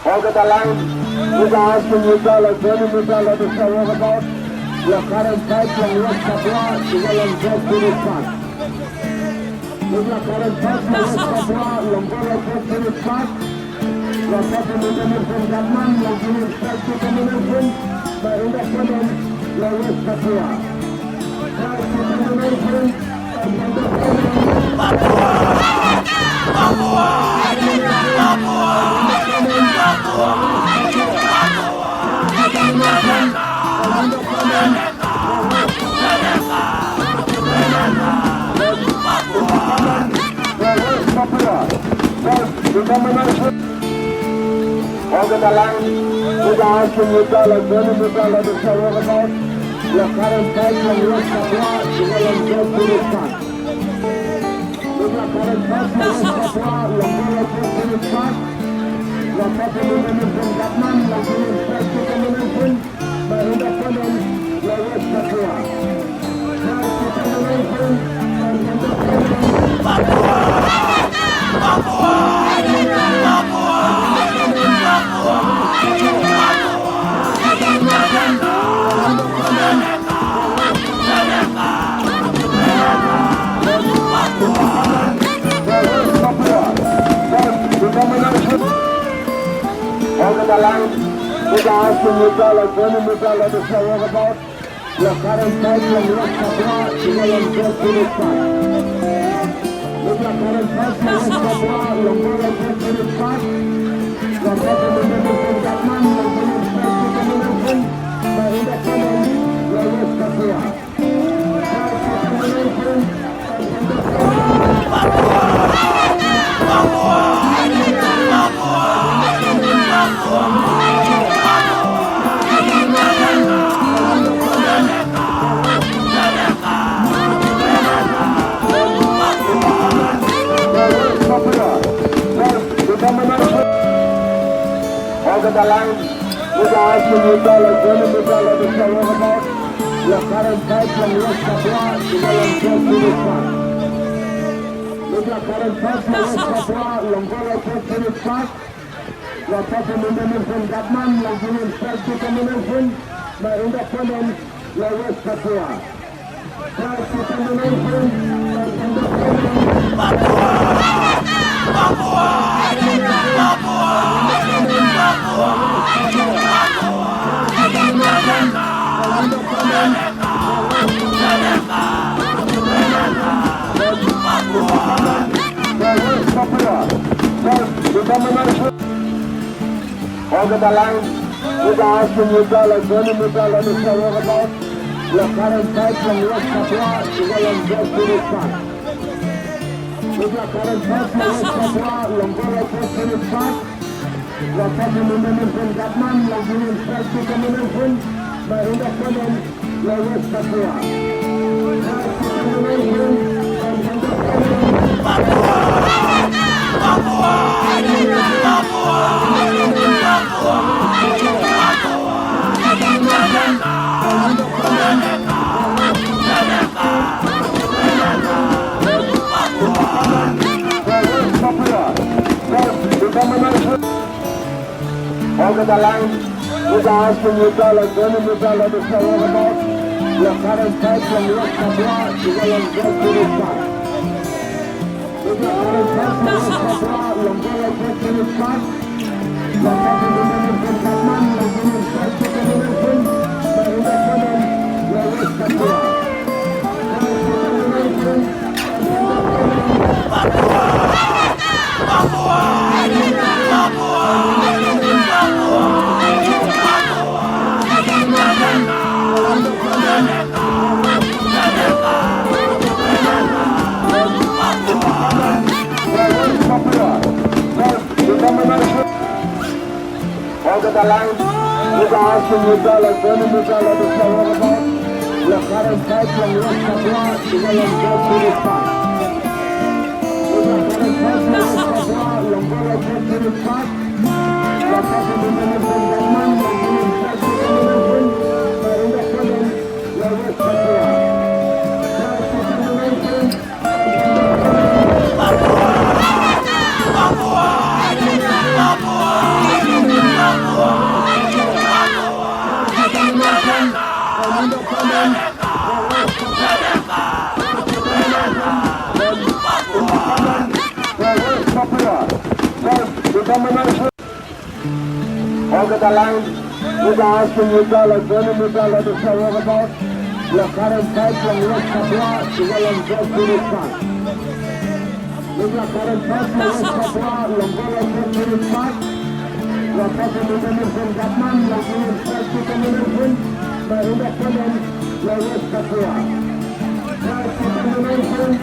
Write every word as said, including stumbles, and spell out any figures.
Óh gata laén, muda asing muda lagèe nyoe muda ladôm sawoe gata, lakaran fight nyang lheueh sapeue di dalam dua puluh empat. Lakaran fight nyang lheueh sapeue lam bola dua puluh empat. Lakaran pemain Gatman nyang punya fight determination, by independent, lheueh sapeue. Óh gata laén, muda asing muda lagèe nyoe muda ladôm sawoe gata, lakaran fight nyang lheueh sapeue di dalam dua puluh empat. Lakaran fight nyang lheueh sapeue lam bola dua puluh empat. Lakaran pemain Gatman nyang punya fight determination. Óh gata laén, muda asing muda lagèe nyoe muda ladôm sawoe gata, lakaran fight nyang lheueh sapeue di dalam dua puluh empat. Lakaran fight nyang lheueh sapeue lam bola dua puluh empat. Lakaran pemain Gatman nyang punya fight determination, by independent, lheueh sapeue. Óh gata laén, muda asing muda lagèe nyoe muda ladôm sawoe gata, lakaran fight nyang lheueh sapeue di dalam dua puluh empat. Lakaran fight nyang lheueh sapeue lam bola dua puluh empat. Lakaran pemain Gatman nyang punya fight determination, by independent, lheueh sapeue. Óh gata laén, muda asing muda lagèe nyoe muda ladôm sawoe gata, lakaran fight nyang lheueh sapeue di dalam dua puluh empat. Lakaran fight nyang lheueh sapeue lam bola dua puluh empat. Lakaran pemain Gatman nyang punya fight determination, by independent, lheueh sapeue. Óh gata laén, muda asing muda lagèe nyoe muda ladôm sawoe gata, lakaran fight nyang lheueh sapeue di dalam dua puluh empat. Lakaran fight nyang lheueh sapeue lam bola dua puluh empat. Lakaran pemain Gatman nyang punya fight determination, by independent, lheueh sapeue. Óh gata laén, muda asing muda lagèe nyoe muda ladôm sawoe gata, lakaran fight nyang lheueh sapeue di dalam dua puluh empat. Lakaran fight nyang lheueh sapeue lam bola dua puluh empat. Lakaran pemain Gatman nyang punya fight determination, by independent, lheueh sapeue. Fight determination. Ho gata laén, muda asing muda la jeuet muda la desya ho gata, la kareueng that lam West Papua, tinggai lam West Kurdistan. Muda kareueng that lam West Papua, lam West Kurdistan. La pasi muda nurun Batman, la nurun West Kurdistan, la independen, la West Papua. West Kurdistan, la independen.